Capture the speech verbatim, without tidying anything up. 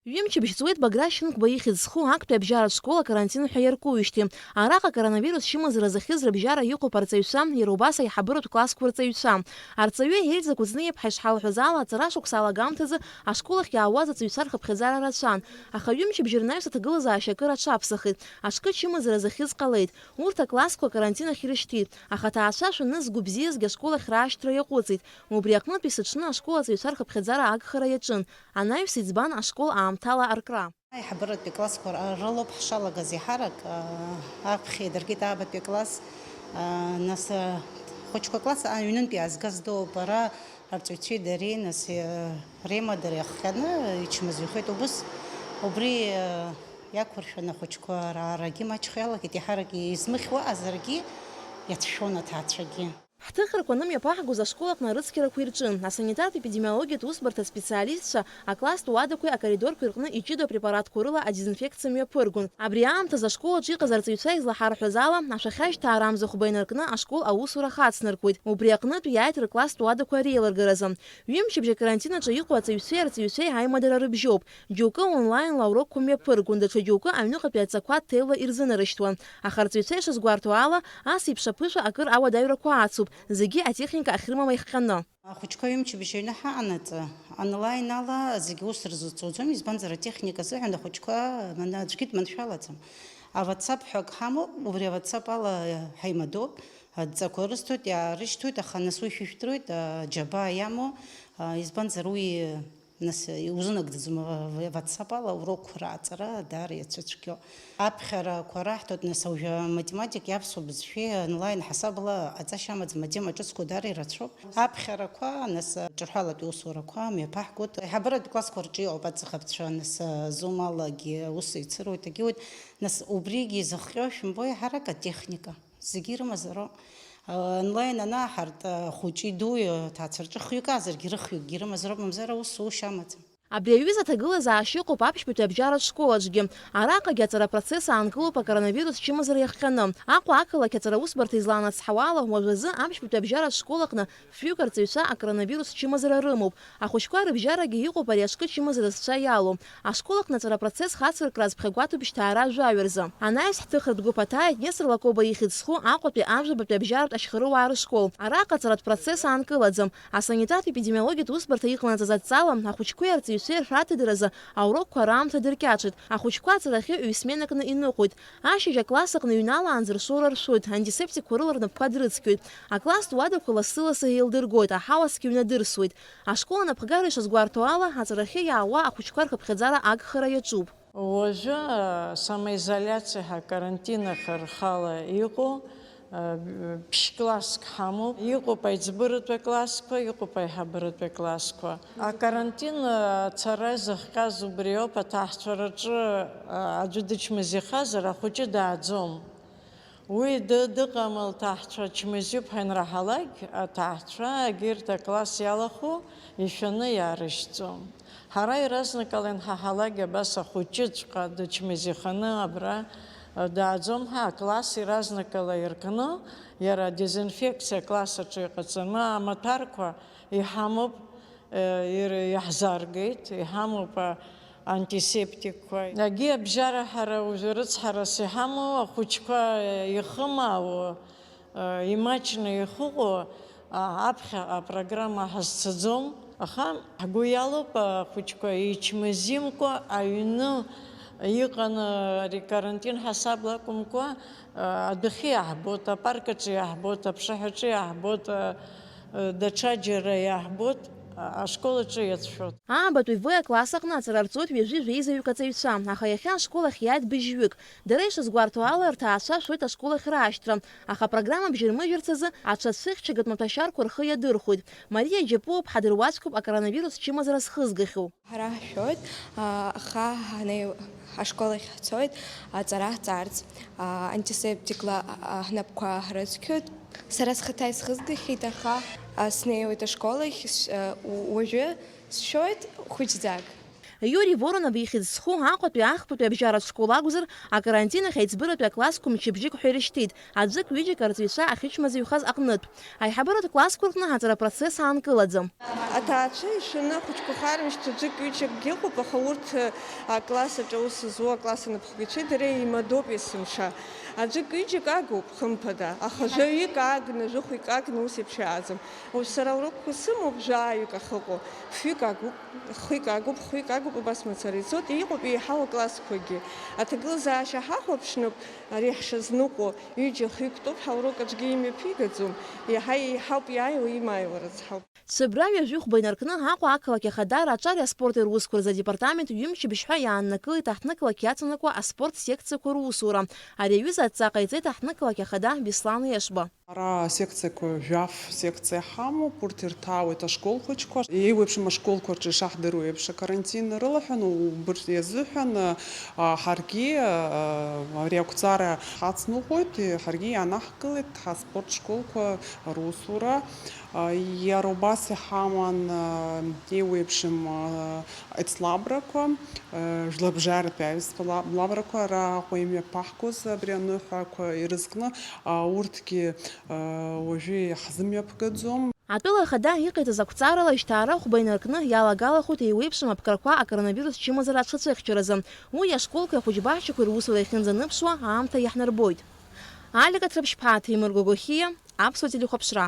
Ҩымчыбжь ҵуеит Баграт Шьынқәба ихьӡ зху актәи абжьаратә школ акарантин ҳәа иаркуижьҭеи. Араҟа акоронавирус чымазара зыхьыз рыбжьара иҟоуп арҵаҩцәа, иара убас аиҳабыратә классқәа рҵаҩцәа. Арҵаҩы Ельза Кәыҵниаԥҳа ишҳалҳәоз ала, аҵара шықәса алагамҭазы ашкол ахь иаауаз аҵаҩцәа рхыԥхьаӡара рацәан, аха ҩымчыбжь рнаҩс аҭагылазаашьа акыр аҽаԥсахит, аҽкы чымазара зыхьыз ҟалеит. Урҭ аклассқәа акарантин ахь ирышьҭит, аха аҭаацәа шәаны згәы бзиазгьы ашкол ахь раашьҭра иаҟәыҵит. Убри аҟнытә есыҽны ашкол аҵаҩцәа рхыԥхьаӡара агхара иаҿын. Анаҩс иӡбан ашкол аамҭала аркра. Аиҳабыратәи классқәа р-, рылоуп ҳшалагаз еиҳарак, аа, аԥхьа идыркит аабатәи акласс, аа, нас, аа, хәыҷқәа акласс, аа, аҩнынтә иаазгаз доуп, ара арҵаҩцәеи дареи, нас, аа, реимадара иахҟьаны ичмазаҩхеит. Убыс убри, аа, иақәыршәаны ахәыҷқәа раарагьы маҷхо иалагеит, еиҳарак измыхьуа азаргьы иацәшәон аҭаацәагьы. Ҳҭыхрақәа анымҩаԥаҳгоз ашкол аҟны арыцқьарақәа ирҿын, асанитартә-епидемиологиатә усбарҭа аспециалистцәа акласстә уадақәеи акоридорқәеи рҟны иҷыдоу апрепаратқәа рыла адезинфекциа мҩаԥыргон. Абри аамҭазы ашкол аҿы иҟаз арҵаҩцәа излаҳарҳәаз ала, ашәахьажь ҭаарамза хәба инаркны ашкол аусура хацнаркуеит. Убри аҟнытә иааит рыкласстә уадақәа реилыргаразы. Ҩымчыбжь акарантин аҿы иҟоу аҵаҩцәеи арҵаҩцәеи аимадара рыбжьоуп. Џьоукы онлаинла аурокқәа мҩаԥыргон, даҽа џьоукы аҩныҟатәи аҵақәа ҭелла ирзынарышьҭуан. Аха арҵаҩцәа ишазгәарҭо ала, ас еиԥш аԥышәа акыр ауадаҩрақәа ацуп, зегьы атехника ахьрымам еихҟьаны. Ахәыҷқәа ҩымчыбжь аҩны ҳаҟанаҵы, онлайн ала зегьы ус рзыцуӡом, избанзар, атехника азыҳәан ахәыҷқәа мана-, аӡәгьы дманшәалаӡам. А WhatsApp ҳәа акы ҳамоуп, убри а WhatsApp ала ҳаимадоуп, адҵақәа рысҭоит, иаарышьҭуеит, аха нас уи шәышәҭроит, аџьабаа иамоу, а, избанзар, уи Нас, иузынагӡаӡом, ва-, ва-, WhatsApp ала урокқәа рааҵара даара иацәыцәгьоу. Аԥхьарақәа раҳҭоит, нас, уажәы аматематикеи аԥсуа бызшәеи онлайн ҳасабала аҵашьа амаӡам, атема ҿыцқәа даара ирацәоуп. Аԥхьарақәа, нас, ҿырҳәалатәи усурақәа мҩаԥаҳгоит. Аиҳабыратә классқәа рҿы иҟоуп аӡахыԥцәа, нас, Zoom алагьы ус еицыруеит, агьуеит. Нас, убригьы изыхҟьо, шәымбои, ҳарак атехника. Зегьы ирымазароуп. Онлайн анааҳарт, хәыҷи дуи, ҭаацәа рҿы хҩык аазаргьы, рыхҩыкгьы ирымазароуп, мамзар аус ушьа амаӡам. Абри аҩыза аҭагылазаашьа ыҟоуп аԥшьбатәи абжьаратә школ аҿгьы. Араҟагьы аҵара апроцесс аанкылоуп акоронавирус чымазара иахҟьаны. Аҟәа ақалақь аҵара усбарҭа излаанацҳауа ала, уажәазы аԥшьбатәи абжьаратә школ аҟны фҩык арҵаҩцәа акоронавирус чымазара рымоуп. Ахәыҷқәа рыбжьарагьы иҟоуп ари аҽкы чымазара зцәа иалоу. Ашкол аҟны аҵара апроцесс хацыркра азԥхьагәаҭоуп шьҭа ара жәаҩа рзы. Анаҩс ҳҭыхратә гәыԥ аҭааит Нестор Лакоба ихьӡ зху Аҟәатәи ажәабатәи абжьаратә ашьхарыуаа рышкол. Араҟа аҵаратә процесс аанкылаӡам. Асанитартә-епидемиологиатә усбарҭа иҟанаҵаз адҵала ахәыҷқәеи арҵаҩцәеи ршәарҭадаразы аурокқәа раамҭа дыркьаҿит. Ахәыҷқәа аҵарахьы ҩ-сменакны иныҟәоит. Ашьыжь акласс аҟны иҩналаанӡа ршоура ршәоит, антисептикқәа рыла рнапқәа дрыцқьоит. Акласстә уадақәа лассы-лассы еилдыргоит, аҳауа цқьа ҩнадырсуеит. Ашкол анапхгара ишазгәарҭо ала, аҵарахьы иаауа ахәыҷқәа рхыԥхьаӡара агхара иаҿуп. Уажәы, а, самоизоляциа ҳәа акарантин ахь рхала иҟоу, а, ԥшь-класск ҳамоуп. Иҟоуп аиҵбыратәи аклассқәа, иҟоуп аиҳабыратәи аклассқәа. Акарантин, а, ацара изыхҟьаз убриоуп, аҭаацәараҿы, а, аӡәы дычмазаҩхазар, ахәыҷы дааӡом. Уи ды-, дыҟам, лҭаацәа чмазаҩуп ҳәа ианраҳалак, аҭаацәа егьырҭ акласс иалахәу ишәаны иаарышьҭӡом. Ҳара иаразнакала ианҳаҳалак, абас ахәыҷыҵәҟьа дычмазаҩханы абра дааӡом ҳәа, акласс иаразнакала иркны, иара адезинфекциа акласс аҿы иҟаҵаны, амаҭәарқәа иҳамоуп. Ир-, иаҳзааргеит, иҳамоуп, а, антисептикқәа. Егьи абжьара ҳара уажәы рыцҳарас иҳамоу ахәыҷқәа ихымаау, а, имаҷны ихыҟоу, а, аԥхьаҟа апрограмма ҳазцаӡом, аха ҳгәы иалоуп ахәыҷқәа ичмазаҩымкәа аҩны иҟаны ари карантин ҳасабла акәымкәа, а, адәахьы иаҳбоит, апарк аҿы иаҳбоит, аԥшаҳәаҿы иаҳбоит, а, даҽаџьара иаҳбоит, а-, ашкол аҿы иацәшәоит. Аабатәи В акласс аҟны аҵара рҵоит ҩажәи жәеизаҩык аҵаҩцәа, аха иахьа ашкол ахь иааит быжьҩык. Дара ишазгәарҭо ала, рҭаацәа шәоит ашкол ахь раашьҭра, аха апрограмма бжьырмыжьырц азы аҽа цәыхьчагатә маҭәашьарқәа рхы иадырхәоит. Мариа Џьапуа-ԥҳа дыруаӡәкуп акоронавирус чымазара зхызгахьоу. Ҳара ҳшәоит, а, аха ҳанеи-, ашкол ахь ҳцоит, аҵара ҳҵарц, а, антисептикла, а, ҳнапқәа ҳрыцқьоит. Сара схаҭа исхызгахьеит, аха, а, снеиуеит ашкол ахь, с-, а, у-, уажәы сшәоит хәыҷӡак. Иури Воронов ихьӡ зху Аҟәатәи ахԥатәи абжьаратә школ акәзар, акарантин ахь аиҵбыратәи аклассқәа мчыбжьык ҳәа ирышьҭит, аӡәык-ҩыџьак арҵаҩцәа ахьычмазаҩхаз аҟнытә. Аиҳабыратә классқәа рҟны аҵара апроцесс аанкылаӡам. Аҭаацәа ишәаны ахәыҷқәа хармышьҭ ӡәык-ҩыџьакгьы ыҟоуп, аха урҭ, а, акласс аҿы аус зуа акласс анапхгацәеи дареи еимадоуп есымша. Аӡәык-ҩыџьак агуп, хымԥада, аха жәаҩык агны, жәохәҩык агны ус еиԥш иааӡам. Уажә сара аурокқәа сымоуп жәаҩык ахьыҟоу, фҩык агуп, хҩык агуп, хҩык агуп, убас мацара ицоит, иҟоуп еиҳау аклассқәагьы. Аҭагылазаашьа ҳахәаԥшноуп, ари ҳшазныҟәо, ҩыџьа хҩык тәоуп, ҳаурок аӡәгьы имҩаԥигаӡом, иаҳа еиҳауп иааиуа, имааиуа рыцҳауп. Сыбра ҩажәи хәба инаркны Аҟәа ақалақь ахадара аҿари аспорти русқәа рзы адепартамент ҩымчыбжь ҳәа иааннакылеит аҳҭнықалақь иацанакуа аспорт секциақәа русура. Ари аҩыза адҵа ҟаиҵеит аҳҭнықалақь ахада Беслан Ешба. Ара асекциақәа жәаф секциа ҳамоуп, урҭ ирҭаауеит ашкол хәыҷқәа. Еиуеиԥшым ашколқәа рҿы ишаҳдыруа еиԥш акарантин рылаҳәан, убырҭ иазыҳәан, а, ҳаргьы, а, ари ақәҵара ҳацныҟәоит, ҳаргьы иаанаҳкылеит ҳаспорт школқәа русура. А, иара убас иҳаман, а, еиуеиԥшым, а, Аицлабрақәа, э, жәларбжьаратәи аицлабрақәа ара Аҟәа имҩаԥаҳгоз абри аныҳәақәа ирызкны, а, урҭгьы, э, уажәы иаҳзымҩаԥгаӡом. Атәыла ахада иҟаиҵаз ақәҵарала, жьҭаара хәба инаркны иалагалахоит еиуеиԥшым аԥкрақәа акоронавирус чымазара аҽацәыхьчаразы. Уи ашколқәеи ахәыҷбаҳчақәеи русура иахьынӡаныԥшуа аамҭа иаҳнарбоит. Алика Ҭрыԥшьԥҳа, Ҭемыр Гогохиа, Аԥсуа телехәаԥшра.